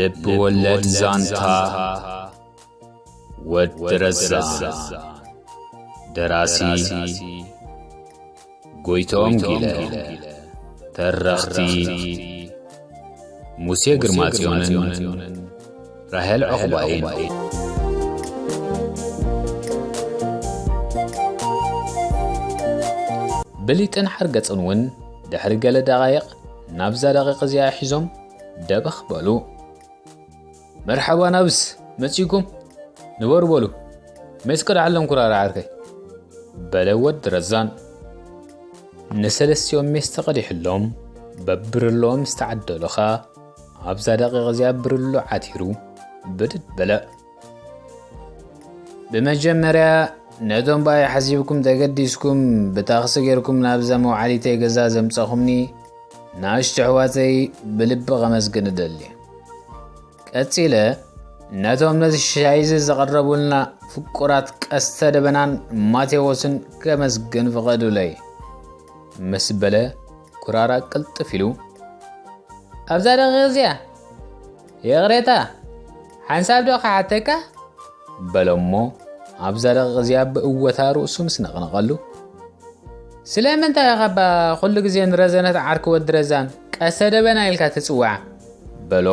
ልብ ወለድ ዛንታ ወዲ ረዛ። ደራሲ ጎይቶም ጊለ። ተረኽቲ ሙሴ ግርማጽዮንን ራሄል ዑቕባይን። ብሊጥን ሓርገጽን እውን ድሕሪ ገለ ደቓይቕ ናብዛ ደቂቕ እዚኣ ሒዞም ደበኽ በሉ። መርሓባ ናብስ መጺእኩም፣ ንበሩ በሉ፣ ሜስ ቅድሓሎም ኩራራ ዓርከይ፣ በለ ወዲ ረዛን። ንሰለስቲኦም ሜስ ተቐዲሕሎም፣ በብርሎ ምስ ተዓደሉ ኸኣ ኣብዛ ደቂቕ እዚኣ ብርሎ ዓቲሩ ብድድ በለ። ብመጀመርያ ነቶም ብኣይ ሓሲብኩም ተገዲስኩም ብታኽሲ ጌርኩም ናብዛ መውዓሊተይ ገዛ ዘምጻኹምኒ ንኣሽቱ ኣሕዋተይ ብልቢ ከመስግን እደሊ። ቀጺለ ነቶም ነዚ ሻሂዚ ዘቕረቡልና ፍቁራት ቀስተ ደበናን ማቴዎስን ከመስግን ፍቐዱለይ ምስ በለ ኩራራ ቅልጥፍ ኢሉ ኣብዛ ደቂቕ እዚኣ ይቕሬታ ሓንሳብ ዶ ክሓተካ? በሎ እሞ ኣብዛ ደቂቕ እዚኣ ብእወታ ርእሱ ምስ ነቕነቐሉ ስለምንታይ ኢኻ እባ ኩሉ ግዜ ንረዘነት ዓርኪ ወዲ ረዛን ቀስተ ደበና ኢልካ ትጽውዓ? በሎ።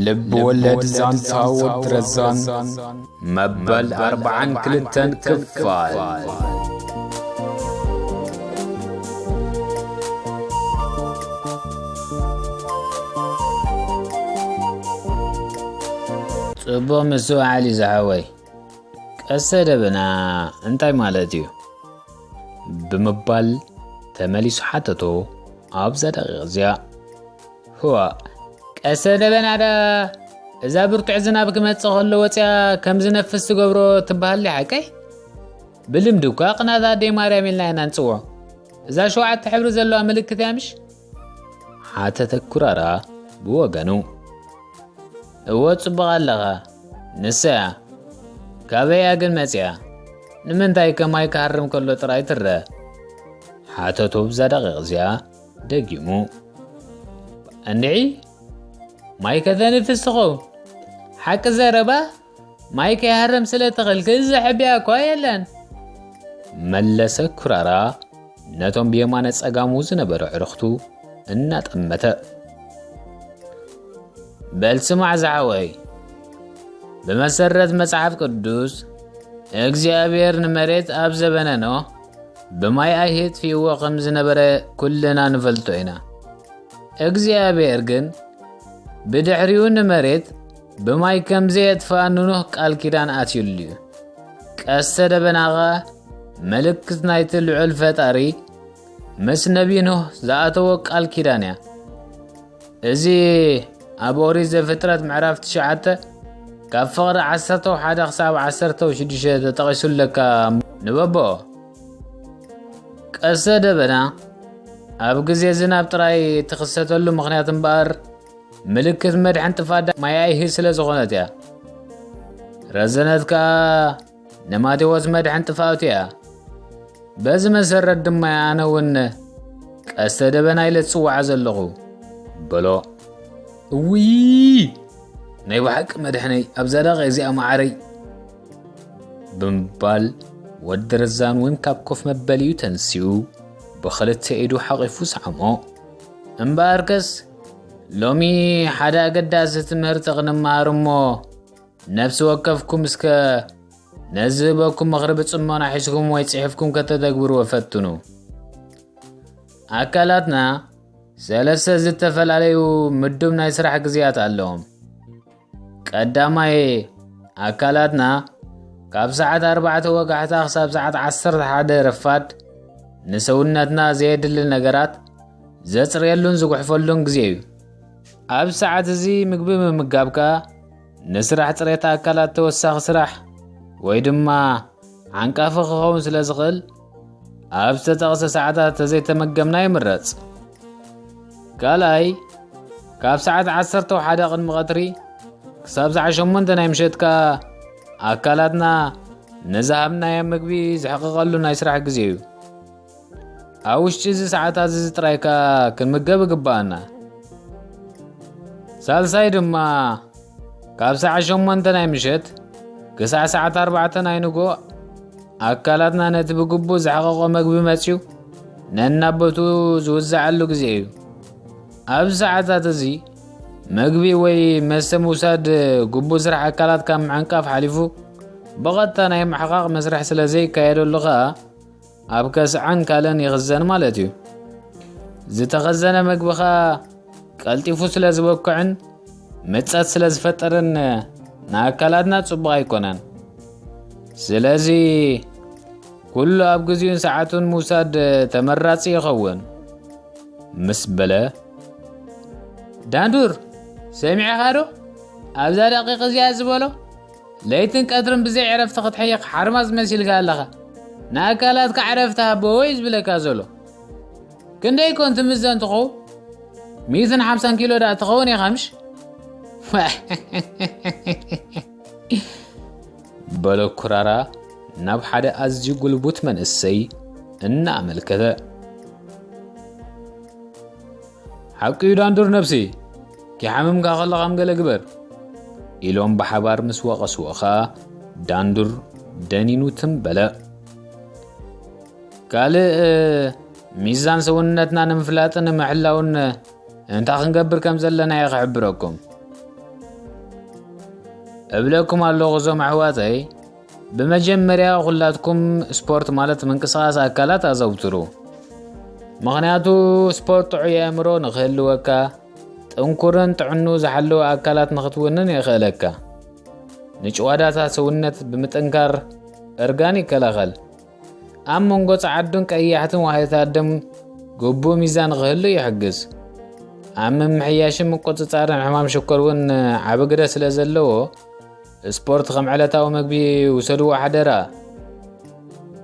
ልብ ወለድ ዛንታ ወዲ ረዛን መበል ኣርብዓን ክልተን ክፋል። ጽቡቕ ምስትውዓል እዩ ዝሓወይ። ቀስተ ደበና እንታይ ማለት እዩ? ብምባል ተመሊሱ ሓተቶ ኣብዛ ደቂቕ እዚኣ። ህዋ፣ ቀስተ ደበና ዳ እዛ ብርቱዕ ዝናብ ክመጽእ ከሎ ወጽያ ከም ዝነፍስ ትገብሮ ትበሃል ድያ ሓቀይ? ብልምዲ እኳ ቅናት ኣደይ ማርያም ኢልና ኢና ንጽውዖ። እዛ ሸውዓተ ሕብሪ ዘለዋ ምልክት እያ ምሽ? ሓተተ ኩራራ ብወገኑ። እወ ጽቡቕ ኣለኻ። ንሳ እያ። ካበይ እያ ግን መጺኣ? ንምንታይ ከማይ ክሃርም ከሎ ጥራይ ትረአ? ሓተቶ ብዛ ደቂቕ እዚኣ ደጊሙ። እንድዒ ማይ ከተንፍስ ትኸውን። ሓቂ ዘረባ ማይ ከይሃርም ስለ ትኽልክል ዘሕብያ እኳ የለን። መለሰ ኩራራ ነቶም ብየማነ ጸጋሙ ዝነበሩ ኣዕሩኽቱ እናጠመተ። በል ስማዕ ዝሓወይ፣ ብመሰረት መጽሓፍ ቅዱስ እግዚኣብሔር ንመሬት ኣብ ዘበነ ኖህ ብማይ ኣይሂ የጥፍእዎ ከም ዝነበረ ኩልና ንፈልጦ ኢና። እግዚኣብሔር ግን ብድሕሪኡ ንመሬት ብማይ ከም ዘየጥፍኣ ንኖህ ቃል ኪዳን ኣትዩሉ እዩ። ቀስተ ደበና ኸኣ ምልክት ናይቲ ልዑል ፈጣሪ ምስ ነቢ ኖህ ዝኣተዎ ቃል ኪዳን እያ። እዚ ኣብ ኦሪት ዘፍጥረት ምዕራፍ ትሽዓተ ካብ ፍቕሪ ዓሰርተ ሓደ ክሳብ ዓሰርተ ሽዱሽተ ተጠቒሱ ኣለካ ንበቦ። ቀስተ ደበና ኣብ ግዜ ዝናብ ጥራይ እትኽሰተሉ ምኽንያት እምበኣር ምልክት መድሕን ጥፍኣት ማይ ኣይሂ ስለ ዝኾነት እያ። ረዘነት ከኣ ንማቴዎስ መድሕን ጥፍኣቱ እያ። በዚ መሰረት ድማ ኣነ እውን ቀስተ ደበና ኢለ ዝጽውዓ ዘለኹ በሎ። እውይ ናይ ብሓቂ መድሕነይ ኣብዛ ደቂቕ እዚኣ መዓረይ ብምባል ወዲ ረዛን እውን ካብ ኮፍ መበሊኡ ተንሲኡ ብኽልተ ኢዱ ሓቒፉ ሰዓሞ። እምበኣርከስ ሎሚ ሓደ ኣገዳሲ ትምህርቲ ክንመሃር እሞ ነፍሲ ወከፍኩም እስከ ነዚ ዝህበኩም ምኽሪ ብጽሞና ሒዝኩም ወይ ጽሒፍኩም ከተተግብርዎ ፈትኑ። ኣካላትና ሰለስተ ዝተፈላለዩ ምዱብ ናይ ስራሕ ግዜያት ኣለዎም። ቀዳማይ፣ ኣካላትና ካብ ሰዓት ኣርባዕተ ወጋሕታ ክሳብ ሰዓት ዓሰርተ ሓደ ረፋድ ንሰውነትና ዘየድሊ ነገራት ዘጽርየሉን ዝጉሕፈሉን ግዜ እዩ። ኣብ ሰዓት እዚ ምግቢ ምምጋብ ከኣ ንስራሕ ጽሬት ኣካላት ተወሳኺ ስራሕ ወይ ድማ ዓንቃፊ ክኸውን ስለ ዝኽእል፣ ኣብ ዝተጠቕሰ ሰዓታት ተዘይተመገብና ይምረጽ። ካልኣይ፣ ካብ ሰዓት ዓሰርተ ሓደ ቅድሚ ቀትሪ ክሳብ ሰዓት ሸሞንተ ናይ ምሸት ከኣ ኣካላትና ንዝሃብናዮ ምግቢ ዝሕቕቐሉ ናይ ስራሕ ግዜ እዩ። ኣብ ውሽጢ እዚ ሰዓታት እዚ ጥራይ ከኣ ክንምገብ ይግብኣና። ሳልሳይ ድማ፣ ካብ ሰዓት ሸሞንተ ናይ ምሸት ክሳዕ ሰዓት ኣርባዕተ ናይ ንግሆ፣ ኣካላትና ነቲ ብግቡእ ዝሓቐቖ መግቢ መጺኡ ነናብ ቦትኡ ዝውዝዓሉ ግዜ እዩ። ኣብዚ ሰዓታት እዚ፣ መግቢ ወይ መስተ ምውሳድ ግቡእ ስራሕ ኣካላት ካብ ምዕንቃፍ ሓሊፉ፣ ብቐጥታ ናይ ምሕቓቕ መስርሕ ስለ ዘይካየደሉ ከኣ፣ ኣብ ከስዐን ካልእን ይኽዘን ማለት እዩ። ዝተኸዘነ መግቢ ኸኣ ቀልጢፉ ስለ ዝበኩዕን ምጸት ስለ ዝፈጥርን ንኣካላትና ጽቡቕ ኣይኮነን። ስለዚ ኩሉ ኣብ ግዜኡን ሰዓቱን ምውሳድ ተመራጺ ይኸውን። ምስ በለ፣ ዳንዱር፣ ሰሚዕኻ ዶ? ኣብዛ ደቂቕ እዚኣ ዝበሎ፣ ለይትን ቀትርን ብዘይ ዕረፍቲ ክትሕይኽ ሓርማዝ መሲልካ ኣለኻ። ንኣካላትካ ዕረፍቲ ሃቦ ወይ ዝብለካ ዘሎ። ክንደይ ኮን ትምዘን ትኸውን? ሚእትን ሓምሳን ኪሎ ደኣ ትኸውን ኢኻ ምሽ? በሎ ኩራራ ናብ ሓደ ኣዝዩ ጉልቡት መንእሰይ እናኣመልከተ። ሓቂ እዩ ዳንዱር ነብሲ፣ ኪሓምምካ ከሎ ከም ገለ ግበር፣ ኢሎም ብሓባር ምስ ወቐስዎ ኸኣ ዳንዱር ደኒኑ ትም በለ። ካልእ ሚዛን ሰውነትና ንምፍላጥን ንምሕላውን እንታይ ክንገብር ከም ዘለና እየ ክሕብረኩም። እብለኩም ኣለኹ እዞም ኣሕዋተይ፣ ብመጀመርያ ኩላትኩም ስፖርት ማለት ምንቅስቓስ ኣካላት ኣዘውትሩ። ምኽንያቱ ስፖርት ጥዑይ ኣእምሮ ንኽህልወካ፣ ጥንኩርን ጥዕኑ ዝሓለወ ኣካላት ንኽትውንን የኽእለካ። ንጭዋዳታ ሰውነት ብምጥንካር እርጋን ይከላኸል። ኣብ መንጎ ጸዓዱን ቀያሕትን ዋህዮታት ደም ግቡእ ሚዛን ክህሉ ይሕግዝ። ኣብ ምምሕያሽን ምቁጽጻርን ሕማም ሽኮር እውን ዓቢ ግደ ስለ ዘለዎ፣ ስፖርት ከም ዕለታዊ መግቢ ውሰድዎ ሓደራ።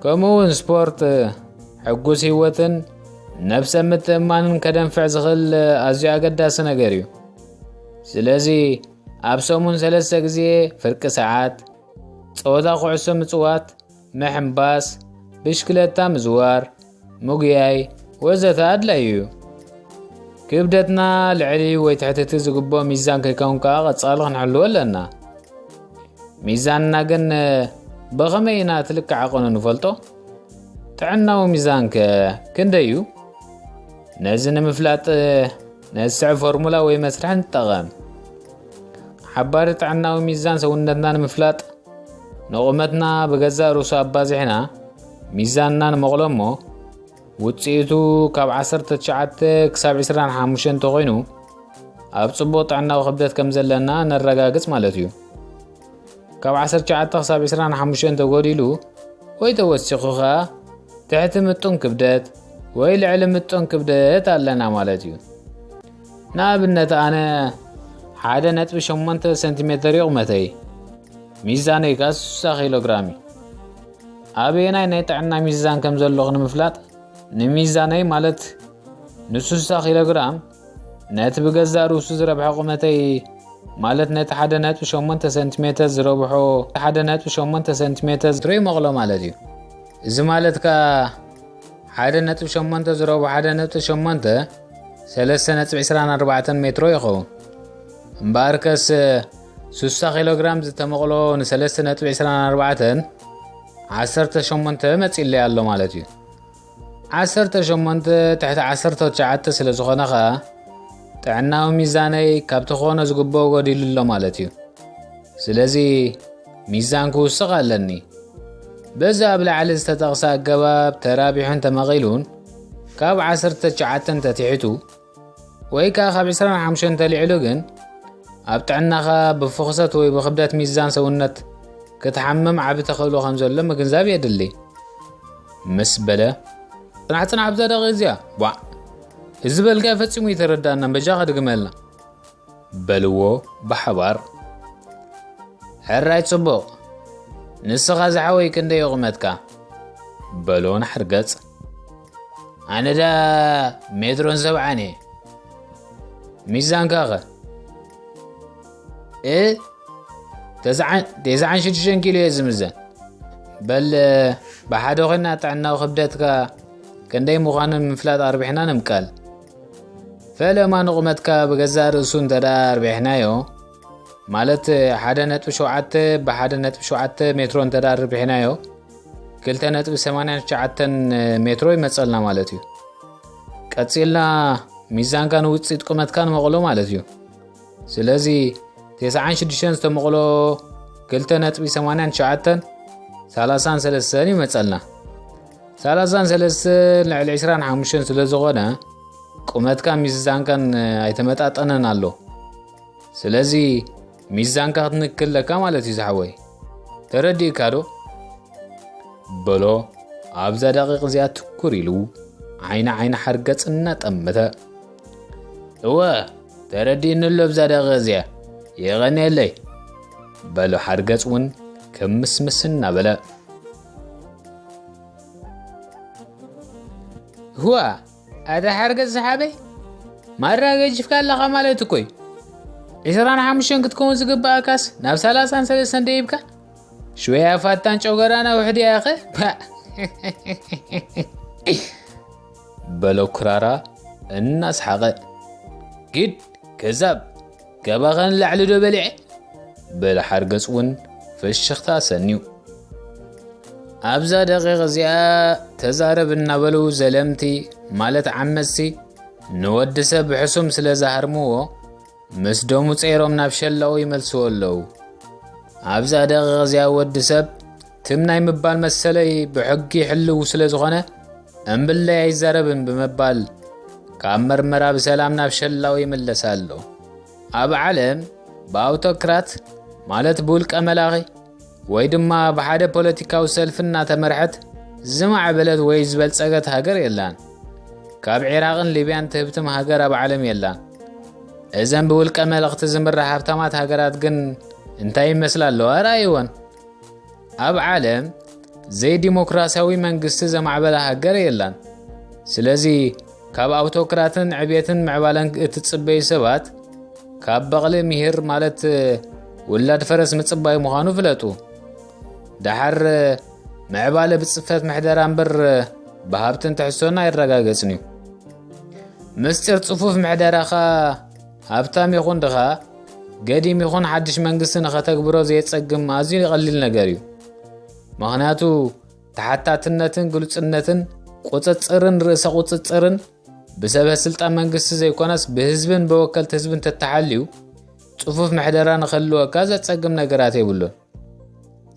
ከምኡ እውን ስፖርት ሕጉስ ህይወትን ነብሰ ምትእምማንን ከደንፍዕ ዝኽእል ኣዝዩ ኣገዳሲ ነገር እዩ። ስለዚ ኣብ ሰሙን ሰለስተ ግዜ ፍርቂ ሰዓት ጸወታ ኩዕሶ ምጽዋት፣ ምሕንባስ፣ ብሽክለታ ምዝዋር፣ ምጉያይ ወዘተ ኣድላዩ እዩ። ክብደትና ልዕሊ ወይ ትሕቲ እቲ ዝግብኦ ሚዛን ከይከውን ከኣ ቀጻሊ ክንሕልዎ ኣለና። ሚዛንና ግን ብኸመይ ኢና እቲ ልክዕ ዓቐኑ ንፈልጦ? ጥዕናዊ ሚዛንከ ክንደይ እዩ? ነዚ ንምፍላጥ ነስዕ ፎርሙላ ወይ መስርሕ ንጠቐም። ሓባሪ ጥዕናዊ ሚዛን ሰውነትና ንምፍላጥ ንቑመትና ብገዛእ ርእሱ ኣባዚሕና ሚዛንና ንመቕሎ እሞ፣ ውጽኢቱ ካብ ዓሰርተ ትሽዓተ ክሳብ ዕስራን ሓሙሽተን እንተኾይኑ፣ ኣብ ጽቡቕ ጥዕናዊ ክብደት ከም ዘለና ነረጋግጽ ማለት እዩ። ካብ ዓሰርተ ትሽዓተ ክሳብ ዕስራን ሓሙሽተን እንተጎዲሉ ወይ ተወሲኹ ኸኣ፣ ትሕቲ ምጡን ክብደት ወይ ልዕሊ ምጡን ክብደት ኣለና ማለት እዩ። ንኣብነት ኣነ ሓደ ነጥቢ ሸሞንተ ሰንቲሜተር እዩ ቁመተይ። ሚዛነይ ከኣ ስሳ ኪሎ ግራም እዩ። ኣበየናይ ናይ ጥዕና ሚዛን ከም ዘለኹ ንምፍላጥ፣ ንሚዛነይ ማለት ንስሳ ኪሎ ግራም ነቲ ብገዛእ ርእሱ ዝረብሖ ቁመተይ ማለት ነቲ ሓደ ነጥቢ ሸሞንተ ሰንቲሜተር ዝረብሖ፣ ሓደ ነጥቢ ሸሞንተ ሰንቲሜተር ዝረብሖ ይመቕሎ ማለት እዩ። እዚ ማለት ከኣ ሓደ ነጥቢ ሸሞንተ ዝረብሖ ሓደ ነጥቢ ሸሞንተ፣ ሰለስተ ነጥቢ ዕስራን ኣርባዕተን ሜትሮ ይኸውን። እምበኣርከስ ስሳ ኪሎ ግራም ዝተመቕሎ ንሰለስተ ነጥቢ ዕስራን ኣርባዕተን፣ ዓሰርተ ሸሞንተ መጺለይ ኣሎ ማለት እዩ። ዓሰርተ ሸሞንተ ትሕቲ ዓሰርተ ትሽዓተ ስለ ዝኾነ ኸኣ፣ ጥዕናዊ ሚዛነይ ካብቲ ክኾኖ ዝግብኦ ጎዲሉ ኣሎ ማለት እዩ። ስለዚ ሚዛን ክውስኽ ኣለኒ። በዚ ኣብ ላዕሊ ዝተጠቕሰ ኣገባብ ተራቢሑን ተመቒሉን ካብ ዓሰርተ ትሽዓተ እንተትሒቱ ወይ ከኣ ካብ ዕስራን ሓሙሽተን ተልዒሉ ግን ኣብ ጥዕናኻ ብፍኹሰት ወይ ብክብደት ሚዛን ሰውነት ክትሓምም ዓቢ ተኽእሎ ከም ዘሎ ምግንዛብ የድሊ። ምስ በለ፣ ጽናሕ፣ ጽናሕ፣ ኣብዛ ደቂቕ እዚኣ፣ ቧዕ! እዚ ዝበልካዮ ፈጺሙ ኣይተረዳእናን፣ በጃኻ ድግመልና። በልዎ ብሓባር። ሕራይ ጽቡቕ። ንስኻ ዝሓወይ ክንደይ እዩ ቁመትካ? በሎ ንሓርገጽ። ኣነ ደኣ ሜትሮን ሰብዓን እየ። ሚዛንካኸ? እ? ተስዓን፣ ተስዓን ሽዱሽተን ኪሎ እየ ዝምዘን። በል፣ ብሓደ ኮይና ጥዕናዊ ክብደትካ ክንደይ ምዃኑ ንምፍላጥ ኣርቢሕና ንምቀል። ፈለማ ንቑመትካ ብገዛእ ርእሱ እንተ ደኣ ኣርቢሕናዮ፣ ማለት ሓደ ነጥቢ ሸውዓተ ብሓደ ነጥቢ ሸውዓተ ሜትሮ እንተ ደኣ ኣርቢሕናዮ፣ ክልተ ነጥቢ ሰማንያን ትሽዓተን ሜትሮ ይመጸልና ማለት እዩ። ቀጺልና ሚዛንካ ንውጽኢት ቁመትካ ንመቕሎ ማለት እዩ። ስለዚ፣ ተስዓን ሽዱሽተን ዝተመቕሎ ክልተ ነጥቢ ሰማንያን ትሽዓተን፣ ሰላሳን ሰለስተን ይመጸልና። ሰላሳን ሰለስተን ልዕሊ ዕስራን ሓሙሽተን ስለ ዝኾነ፣ ቁመትካ ሚዛንካን ኣይተመጣጠነን ኣሎ። ስለዚ፣ ሚዛንካ ክትንክለካ ማለት እዩ ዝሓወይ። ተረዲእካ ዶ? በሎ ኣብዛ ደቂቕ እዚኣ ትኩር ኢሉ ዓይኒ ዓይኒ ሓርገጽ እናጠመተ። እወ፣ ተረዲእኒ ኣሎ ኣብዛ ደቂቕ እዚኣ። የቐንየለይ። በሎ ሓርገጽ እውን ክምስምስ እናበለ። ህዋ፣ ኣታ ሓርገጽ ዝሓበይ፣ ማራ ገጅፍካ ኣለኻ ማለት እኮ እዩ። ዕስራን ሓሙሽተን ክትከውን ዝግብኣካስ ናብ ሰላሳን ሰለስተን ደይብካ? ሽወያ ፋታን ጨጎራና ውሕድ እያ ኸ? ፓ! በሎ ኩራራ እናስሓቐ። ጊድ ከዛብ፣ ገባኸ ንላዕሊ ዶ በሊዐ? በለ ሓርገጽ እውን ፍሽኽታ ሰንዩ። ኣብዛ ደቂቕ እዚኣ ተዛረብ እናበሉ ዘለምቲ፣ ማለት ዓመጽቲ፣ ንወዲ ሰብ ብሕሱም ስለ ዝሃርምዎ፣ ምስ ደሙ ጸይሮም ናብ ሸላኡ ይመልስዎ ኣለዉ። ኣብዛ ደቂቕ እዚኣ ወዲ ሰብ ትም ናይ ምባል መሰለይ ብሕጊ ሕልው ስለ ዝኾነ፣ እምብለይ ኣይዛረብን ብምባል፣ ካብ መርመራ ብሰላም ናብ ሸላኡ ይምለስ ኣሎ። ኣብ ዓለም ብኣውቶክራት፣ ማለት ብውልቀ መላኺ፣ ወይ ድማ ብሓደ ፖለቲካዊ ሰልፊ እናተመርሐት ዝማዕበለት ወይ ዝበልጸገት ሃገር የላን። ካብ ዒራቕን ሊብያን ትህብትም ሃገር ኣብ ዓለም የላን። እዘን ብውልቀ መለኽቲ ዝምራሕ ሃብታማት ሃገራት ግን እንታይ ይመስላ ኣለዋ? ኣርኣይወን። ኣብ ዓለም ዘይዲሞክራሲያዊ መንግስቲ ዘማዕበለ ሃገር የላን። ስለዚ ካብ ኣውቶክራትን ዕብየትን ምዕባለን እትጽበዩ ሰባት ካብ በቕሊ ምሂር ማለት ውላድ ፈረስ ምጽባይ ምዃኑ ፍለጡ። ደሓር ምዕባለ ብጽፈት ምሕደራ እምበር ብሃብትን ትሕዝቶን ኣይረጋገጽን እዩ። ምስጢር ጽፉፍ ምሕደራኻ ሃብታም ይኹን ድኻ፣ ገዲም ይኹን ሓድሽ መንግስቲ ንኸተግብሮ ዘየጸግም ኣዝዩ ቀሊል ነገር እዩ። ምኽንያቱ ተሓታትነትን ግሉጽነትን ቁጽጽርን ርእሰ ቁጽጽርን ብሰበ ስልጣን መንግስቲ ዘይኮነስ ብህዝብን ብወከልቲ ህዝብን ተተሓልዩ ጽፉፍ ምሕደራ ንኽህልወካ ዘጸግም ነገራት የብሉን።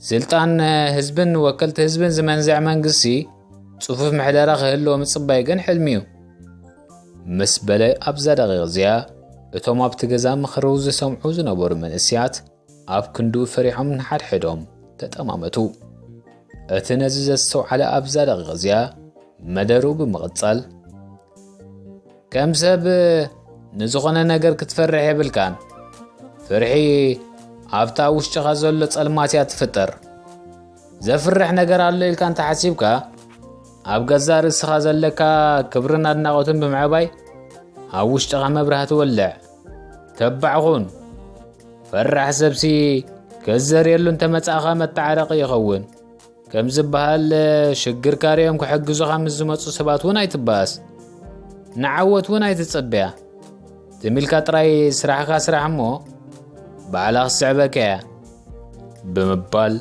ስልጣን ህዝብን ወከልቲ ህዝብን ዝመንዝዕ መንግስቲ ጽፉፍ ምሕደራ ክህልዎ ምጽባይ ግን ሕልሚ እዩ። ምስ በለ ኣብዛ ደቂቕ እዚኣ እቶም ኣብቲ ገዛ ምኽሩ ዝሰምዑ ዝነበሩ መንእስያት ኣብ ክንድኡ ፈሪሖም ንሓድሕዶም ተጠማመቱ። እቲ ነዚ ዘስተውዓለ ኣብዛ ደቂቕ እዚኣ መደሩ ብምቕጻል፣ ከም ሰብ ንዝኾነ ነገር ክትፈርሕ የብልካን። ፍርሒ ኣብታ ኣብ ውሽጥኻ ዘሎ ጸልማት እያ ትፍጠር። ዘፍርሕ ነገር ኣሎ ኢልካ እንተሓሲብካ፣ ኣብ ገዛእ ርእስኻ ዘለካ ክብርን ኣድናቖትን ብምዕባይ ኣብ ውሽጥኻ መብራህቲ ወልዕ። ተባዕ ኹን። ፈራሕ ሰብሲ ከዘርየሉ እንተመጻእኻ መተዓረቒ ይኸውን። ከም ዝበሃል ሽግርካ ሪኦም ክሕግዙኻ ምስ ዝመጹ ሰባት እውን ኣይትበኣስ። ንዓወት እውን ኣይትጸበያ። ትም ኢልካ ጥራይ ስራሕካ ስራሕ እሞ ባዕላ ክትስዕበካ እያ። ብምባል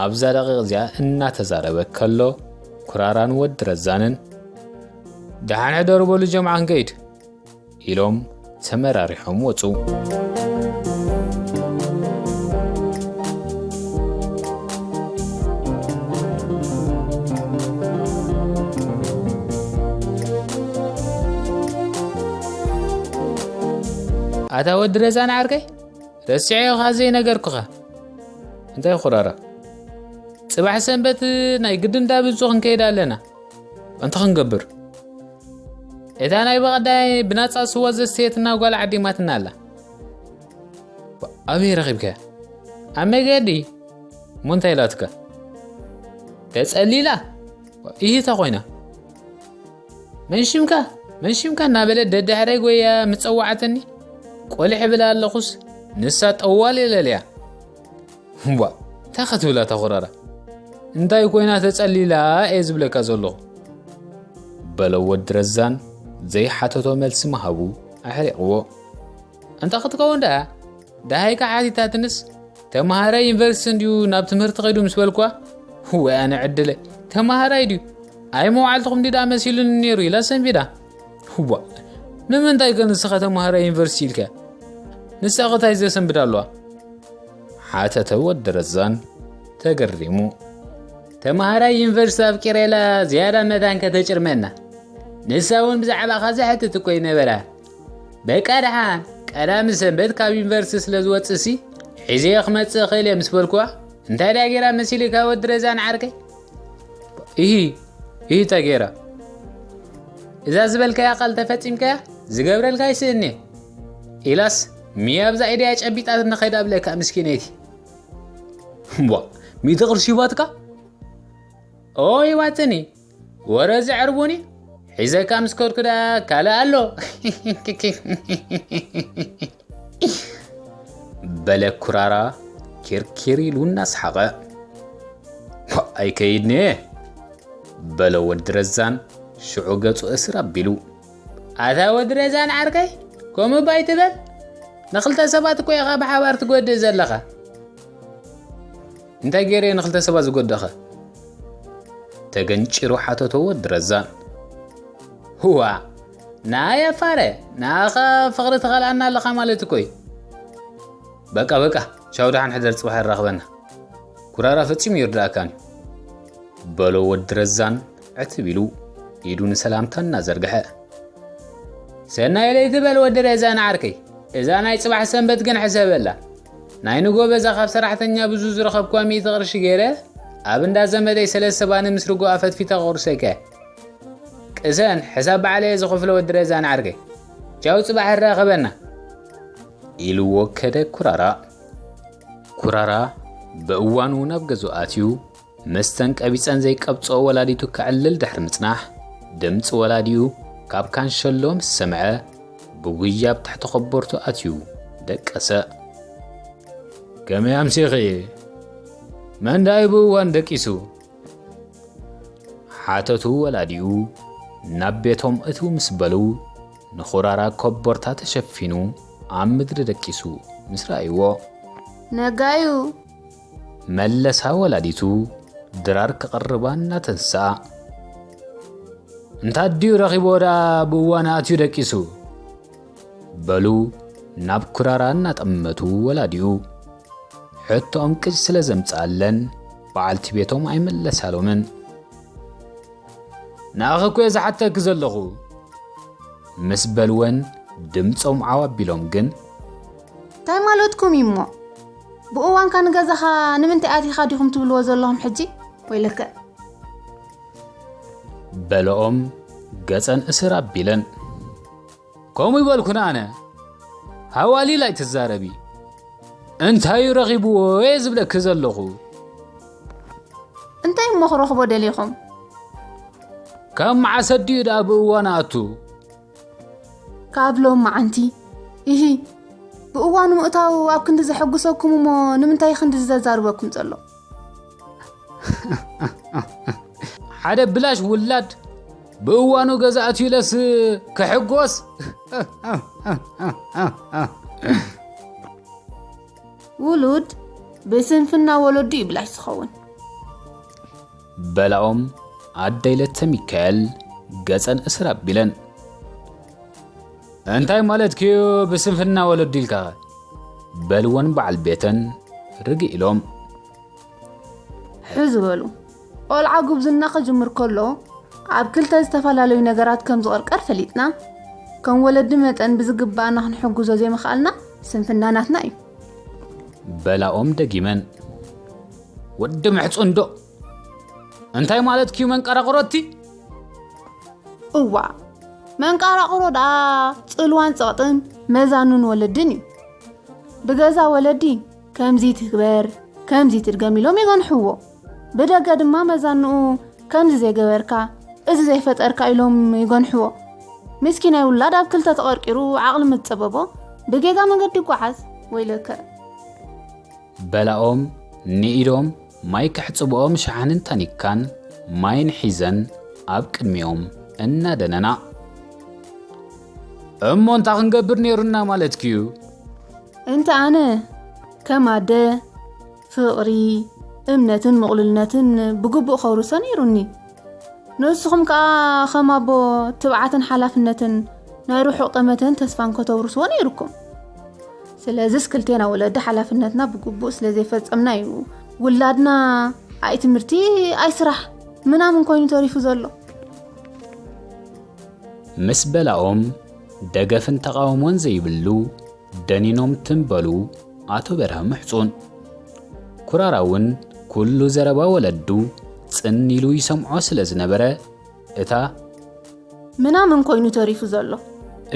ኣብዛ ደቂቕ እዚኣ እናተዛረበ ከሎ ኩራራን ወዲ ረዛንን ደሓን ሕደሩ በሉ ጀምዓ ክንከይድ ኢሎም ተመራሪሖም ወጹ። ኣታ ወዲ ረዛን ዓርከይ፣ ረሲዐዮ ኸዓ ዘይነገርኩኻ። እንታይ ኩራራ? ጽባሕ ሰንበት ናይ ግድን ዳብጹ ክንከይድ ኣለና። እንታይ ክንገብር? እታ ናይ በቐዳይ ብናጻ ስዋ ዘስተየትና ጓል ዓዲማትና ኣላ። ኣበይ ረኺብካያ? ኣብ መገዲ። እሞ እንታይ ኢላትካ? ተጸሊላ? ኢሂታ ኮይና። መን ሽምካ? መን ሽምካ እናበለት ደድሕረይ ጎያ ምጸዋዓተኒ። ቆልሕ ብላ ኣለኹስ ንሳ ጠዋል የለልያ። እምቧ፣ እንታይ ክትብላ እታ ኮራራ? እንታይ ኮይና ተጸሊላ እየ ዝብለካ ዘለኹ። በሎ ወዲ ረዛን ዘይሓተቶ መልሲ ምሃቡ ኣሕሪቕዎ። እንተ ክትከውን ደኣ ደሃይካ ሓቲታትንስ፣ ተምሃራይ ዩኒቨርሲቲ እንድዩ ናብ ትምህርቲ ከይዱ ምስ በልኳ፣ ወይ ኣነ ዕድለ፣ ተምሃራይ ድዩ? ኣይ መዋዕልትኹም ድዩ ደኣ መሲሉኒ ነይሩ ኢላ ሰንቢዳ። ዋ፣ ንምንታይ ከ ንስኻ ተምሃራይ ዩኒቨርሲቲ ኢልካ? ንሳ ኸ ታይ ዘሰንብዳ ኣለዋ? ሓተተ ወዲ ረዛን ተገሪሙ። ተምሃራይ ዩኒቨርሲቲ ኣፍቂረ ኢላ ዝያዳ መታን ከተጭርመና። ንሳ እውን ብዛዕባኻ ዘሕትት እኮ ይነበራ። በቃ ደሓን ቀዳሚ ሰንበት ካብ ዩኒቨርሲቲ ስለ ዝወፅእሲ ሒዘዮ ክመፅእ እኽእል እየ ምስ በልኩዋ፣ እንታይ ድያ ገይራ መሲሉካ ወዲ ረዛን ዓርከይ? ኢሂ፣ ኢሂ፣ እንታይ ገይራ? እዛ ዝበልካያ ቃል ተፈፂምካያ ዝገብረልካ ይስእን እየ። ኢላስ ሚያ ኣብዛ ኢደያ ጨቢጣት ንኸይድ ኣብለካ ምስኪነይቲ። እምቧ፣ ሚእቲ ቅርሺ ይዋጥካ? ኦ፣ ይዋጥኒ። ወረ ዘዕርቡኒ። ሒዘካ ምስ ከድኩ ደኣ ካልእ ኣሎ። በለ ኩራራ ኪርኪር ኢሉ እናሰሓቐ። ኣይከይድን እየ፣ በሎ ወዲ ረዛን ሽዑ ገጹ እስር ኣቢሉ። ኣታ ወዲ ረዛን ዓርከይ፣ ከምኡ እባ ኣይትበል። ንኽልተ ሰባት እኮ ኢኻ ብሓባር ትጎድእ ዘለኻ። እንታይ ገይረ እየ ንኽልተ ሰባት ዝጎድእኸ? ተገንጪሩ ሓተቶ ወዲ ረዛን። ህዋ፣ ንኣይ ኣፋረ፣ ንኣኻ ፍቕሪ ትኸልኣና ኣለኻ ማለት እኮ እዩ። በቃ፣ በቃ፣ ቻው፣ ደሓን ሕደር፣ ጽባሕ የራኽበና። ኩራራ ፈጺሙ ይርድኣካን እዩ፣ በሎ ወዲ ረዛን ዕትብ ኢሉ ኢዱ ንሰላምታ እናዘርግሐ። ሰናይ ለይቲ በል ወዲ ረዛን ዓርከይ። እዛ ናይ ጽባሕ ሰንበት ግን ሕሰበላ። ናይ ንጎ በዛ ካብ ሰራሕተኛ ብዙ ዝረኸብኳ ሚእቲ ቅርሺ ገይረ ኣብ እንዳ ዘመደይ ሰለስተ ባኒ ምስ ርጎኣ ፈትፊተ ከቑርሰካ እየ። ቅሰን፣ ሕሳብ ባዕለ እየ ዝኸፍሎ ወዲ ረዛን ዓርከይ። ቻው ጽባሕ ይራኸበና። ኢልዎ ከደ ኩራራ። ኩራራ ብእዋኑ ናብ ገዝኡ ኣትዩ። መስተን ቀቢጸን ዘይቀብጽኦ ወላዲቱ ከዕልል ድሕሪ ምጽናሕ፣ ድምጺ ወላዲኡ ካብ ካንሸሎ ምስ ሰምዐ፣ ብጉያ ኣብ ትሕቲ ኮቦርቱ ኣትዩ ደቀሰ። ከመይ ኣምሲኺ? መን ደኣ እዩ ብእዋን ደቂሱ? ሓተቱ ወላዲኡ ናብ ቤቶም እትው ምስ በሉ፣ ንኹራራ ኮቦርታ ተሸፊኑ ኣብ ምድሪ ደቂሱ ምስ ረኣይዎ። ነጋዩ። መለሳ ወላዲቱ ድራር ክቐርባ እናተንስኣ። እንታ ድዩ ረኺብዎ ደኣ ብእዋን ኣትዩ ደቂሱ? በሉ ናብ ኩራራ እናጠመቱ ወላዲኡ። ሕቶኦም ቅጭ ስለ ዘምጽኣለን በዓልቲ ቤቶም ኣይመለሳሎምን። ንኣኺ እኮ እየ ዝሓተኪ ዘለኹ። ምስ በልወን ድምጾም ዓው ኣቢሎም ግን። እንታይ ማለትኩም እዩ እሞ? ብእዋንካ ንገዛኻ ንምንታይ ኣቲኻ ዲኹም ትብልዎ ዘለኹም ሕጂ? ወይለከ። በለኦም ገጸን እስር ኣቢለን። ከምኡ ይበልኩን ኣነ። ሃዋሊል ኣይትዛረቢ። እንታይ እዩ ረኺብዎ እየ ዝብለኪ ዘለኹ። እንታይ እሞ ክረኽቦ ደሊኹም? ካብ መዓስ ኣዲኡ ደኣ ብእዋን ኣቱ? ካብ ሎም መዓንቲ። ኢሂ፣ ብእዋኑ ምእታው ኣብ ክንዲ ዘሐጉሰኩም እሞ ንምንታይ ክንዲ ዘዛርበኩም ዘሎ? ሓደ ብላሽ ውላድ ብእዋኑ ገዛ ኣትዩ ኢለስ ክሕጎስ። ውሉድ ብስንፍና ወለዱ እዩ ብላሽ ዝኸውን። በላኦም ኣደይ ለተ ሚካኤል ገጸን እስር ኣቢለን። እንታይ ማለትኪ እዩ ብስንፍና ወለዱ ኢልካ? በልወን በዓል ቤተን ርግእ ኢሎም። ሕዝ በሉ። ቆልዓ ጉብዝና ክጅምር ከሎ ኣብ ክልተ ዝተፈላለዩ ነገራት ከም ዝቕርቀር ፈሊጥና፣ ከም ወለዲ መጠን ብዝግባእና ክንሕግዞ ዘይምኽኣልና ስንፍና ናትና እዩ። በላኦም ደጊመን። ወዲ ምሕጹን ዶ? እንታይ ማለትኪ እዩ መንቀራቕሮቲ? እዋ፣ መንቀራቕሮ ደኣ ጽልዋን ጸቕጥን መዛኑን ወለድን እዩ። ብገዛ ወለዲ ከምዚ ትግበር፣ ከምዚ ትድገም ኢሎም ይገንሕዎ። ብደገ ድማ መዛንኡ ከምዚ ዘይገበርካ፣ እዚ ዘይፈጠርካ ኢሎም ይገንሕዎ። ምስኪናይ ውላድ ኣብ ክልተ ተቐርቂሩ ዓቕሊ ምስ ጸበቦ ብጌጋ መገዲ ይጓዓዝ። ወይለከ። በላኦም ንኢዶም ማይ ከሕጽብኦም ሸሓንን ታኒካን ማይን ሒዘን ኣብ ቅድሚኦም እናደነና። እሞ እንታይ ክንገብር ነይሩና ማለትኪ እዩ? እንተ ኣነ ከም ኣደ ፍቕሪ፣ እምነትን ምቕሉልነትን ብግቡእ ከውርሶ ነይሩኒ። ንስኹም ከኣ ከም ኣቦ ትብዓትን ሓላፍነትን ናይ ርሑቕ ጠመተን ተስፋን ከተውርስዎ ነይሩኩም። ስለዚስ ክልቴና ወለዲ ሓላፍነትና ብግቡእ ስለ ዘይፈጸምና እዩ ውላድና ኣይ ትምህርቲ ኣይ ስራሕ ምናምን ኮይኑ ተሪፉ ዘሎ። ምስ በላኦም ደገፍን ተቓውሞን ዘይብሉ ደኒኖም ትም በሉ ኣቶ በርሀ ምሕጹን። ኩራራ እውን ኩሉ ዘረባ ወለዱ ጽን ኢሉ ይሰምዖ ስለ ዝነበረ፣ እታ ምናምን ኮይኑ ተሪፉ ዘሎ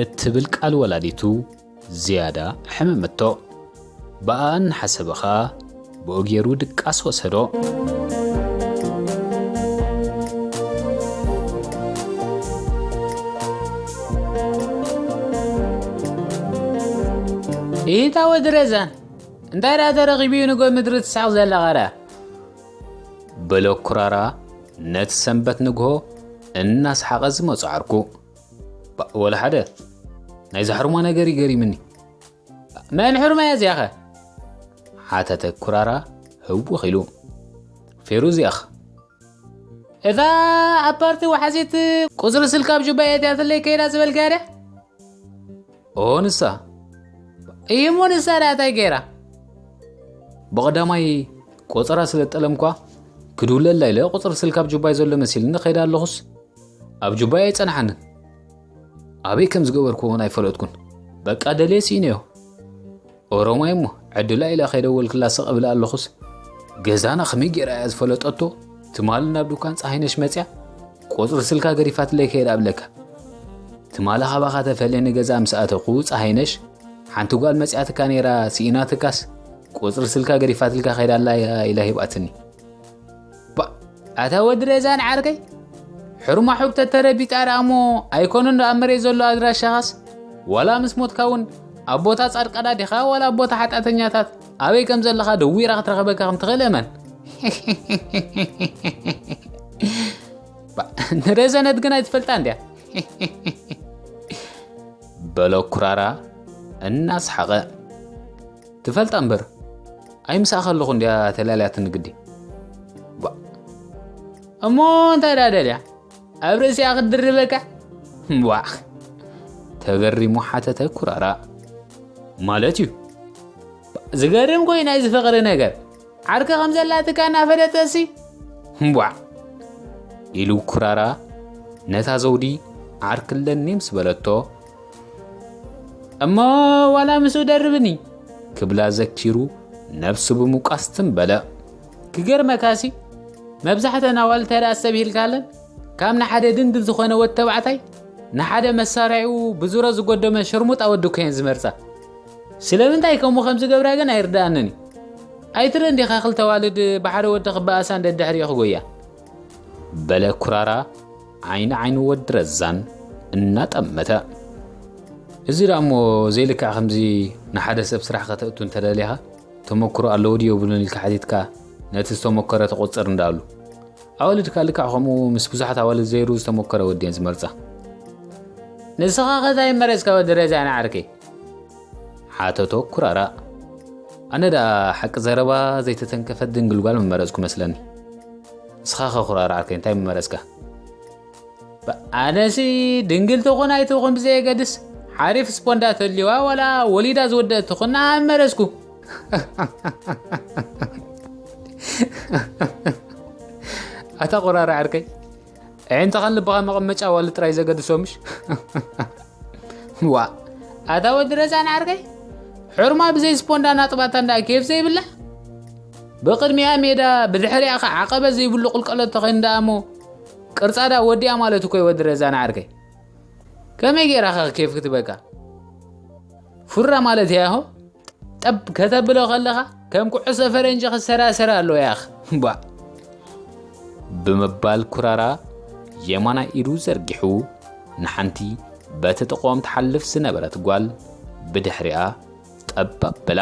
እትብል ቃል ወላዲቱ ዝያዳ ሕመመቶ። ብኣ እናሓሰበ ኸኣ ብኡ ገይሩ ድቃስ ወሰዶ። ኢታ ወዲ ረዛን፣ እንታይ ደኣ ተረኺቡ እዩ ንጎ ምድሪ ትስሕቕ ዘላ ኸረ? በሎ ኩራራ ነቲ ሰንበት ንግሆ እናሰሓቐ ዝመጾ ዓርኩ። ባ-፣ ወላ ሓደ። ናይዛ ሕሩማ ነገር እዩ ገሪምኒ። መን ሕሩማ እያ እዚኣኸ? ሓተተ ኩራራ ህውኽ ኢሉ። ፌሩዝ እያኸ? እታ ኣብ ፓርቲ ወሓዚት ቁጽሪ ስልካ ኣብ ጁባይ ኣእትያትለይ ከይዳ ዝበልካያ ድያ? ኦ፣ ንሳ። እሞ ንሳ ደኣ እንታይ ገይራ? ብቐዳማይ ቆጸራ ስለ ጠለምኳ ክድውለላ ኢለ ቁጽሪ ስልካ ኣብ ጁባይ ዘሎ መሲልኒ ከይዳ ኣለኹስ ኣብ ጁባይ ኣይጸንሓንን። ኣበይ ከም ዝገበርኩዎ እውን ኣይፈለጥኩን። በቃ ደልየ ስኢነዮ። ኦሮማይ እሞ ዕድላ ኢላ ከይደወልክላ ስቕ እብላ ኣለኹስ፣ ገዛና ከመይ ገይራ እያ ዝፈለጠቶ? ትማሊ ናብ ዱካን ፀሃይነሽ መፅያ ቁፅሪ ስልካ ገዲፋትለይ ከይዳ እብለካ። ትማሊ ካባኻ ተፈልየ ንገዛ ምስ ኣተኹ ፀሃይነሽ ሓንቲ ጓል መፅያትካ ነይራ፣ ስኢናትካስ ቁፅሪ ስልካ ገዲፋትልካ ከይዳ ኣላ እያ ኢላ ሂብኣትኒ። ባ፣ ኣታ ወዲ ረዛን ዓርከይ፣ ሕርማሑግ ተተረቢጣ ደኣ እሞ ኣይኮነን ዶ ኣብ መሬት ዘሎ ኣድራሻኻስ? ዋላ ምስ ሞትካ እውን ኣብ ቦታ ጻድቃና ዲኻ ዋላ ኣብ ቦታ ሓጢኣተኛታት ኣበይ ከም ዘለኻ ደዊራ ክትረኽበካ ከም ትኽእል እመን። ባ፣ ንረዘነት ግን ኣይትፈልጣ እንድያ። በሎ ኩራራ እናሰሓቐ። ትፈልጣ እምበር፣ ኣይ ምሳኣ ከለኹ እንድያ ተላልያትኒ ግዲ። ባ፣ እሞ እንታይ ደኣ ደልያ? ኣብ ርእሲኣ ክትድርበካ? ዋ፣ ተገሪሙ ሓተተ ኩራራ። ማለት እዩ። ዝገርም ኮይኑ ናይዚ ፍቕሪ ነገር። ዓርኪ ከም ዘላትካ እናፈለጠሲ? እምቧዕ! ኢሉ ኩራራ ነታ ዘውዲ ዓርኪ ኣለኒ ምስ በለቶ፣ እሞ ዋላ ምስኡ ደርብኒ ክብላ ዘኪሩ ነብሱ ብምውቃስ ትም በለ። ክገርመካሲ መብዛሕተን ኣዋልድ እንታይ ደኣ ኣስተብሂልካለን ካብ ንሓደ ድንግል ዝኾነ ወድ ተባዕታይ ንሓደ መሳርያኡ ብዙረ ዝጎደመ ሸርሙጣ ወዲ እኮ እየን ዝመርጻ። ስለምንታይ ከምኡ ከም ዝገብራ ግን ኣይርድኣንን እዩ። ኣይትርእን ዲኻ ክልተ ኣዋልድ ብሓደ ወዲ ክበኣሳን ደድሕሪኡ ክጎያ? በለ ኩራራ ዓይኒ ዓይኒ ወዲ ረዛን እናጠመተ። እዚ ደኣ እሞ ዘይልክዕ ከምዚ ንሓደ ሰብ ስራሕ ከተእቱ እንተደሊኻ ተመክሮ ኣለዎ ድዩ የብሉን ኢልካ ሓቲትካ ነቲ ዝተመከረ ተቆጽር እንዳኣሉ። ኣዋልድካ ልክዕ ከምኡ ምስ ብዙሓት ኣዋልድ ዘይሩ ዝተመከረ ወዲ እየን ዝመርጻ። ንስኻ ከ እንታይ መረጽካ ወዲ ረዛን ዓርከይ? ሓተቶ ኩራራ። ኣነ ደኣ ሓቂ ዘረባ ዘይተተንከፈት ድንግል ጓል ምመረጽኩ መስለኒ። ንስኻ ከ ኩራራ ዓርከይ እንታይ ምመረጽካ? ባ-፣ ኣነሲ ድንግል ትኹን ኣይትኹን ብዘየገድስ ሓሪፍ ስፖንዳ ተልዋ ዋላ ወሊዳ ዝወደአት ትኹን ንዓ ምመረጽኩ። ኣታ ቆራሪ ዓርከይ፣ ኣዒንትኻን ልብኻ መቐመጫ ዋልድ ጥራይ ዘገድሶ ምሽ? ዋ፣ ኣታ ወዲ ረዛን ዓርከይ፣ ሕርማ ብዘይ ስፖንዳ ናጥባታ እንዳ ኬፍ ዘይብላ? ብቕድሚኣ ሜዳ፣ ብድሕሪኣ ኸዓ ዓቐበት ዘይብሉ ቁልቀለት ተኸይኑ ደኣ እሞ፣ ቅርጻ ደኣ ወዲኣ ማለት እኮ እዩ ወዲ ረዛን ዓርከይ። ከመይ ገይራ ኸ ኬፍ ክትበካ? ፉራ ማለት እያ ሆ? ጠብ ከተብሎ ከለኻ ከም ኩዕሶ ፈረንጂ ክሰራሰር ኣለዎ ያኽ። ቧዕ። ብምባል ኩራራ የማናይ ኢዱ ዘርጊሑ ንሓንቲ በቲ ጥቖም ትሓልፍ ዝነበረት ጓል ብድሕሪኣ ጠብ ኣበላ።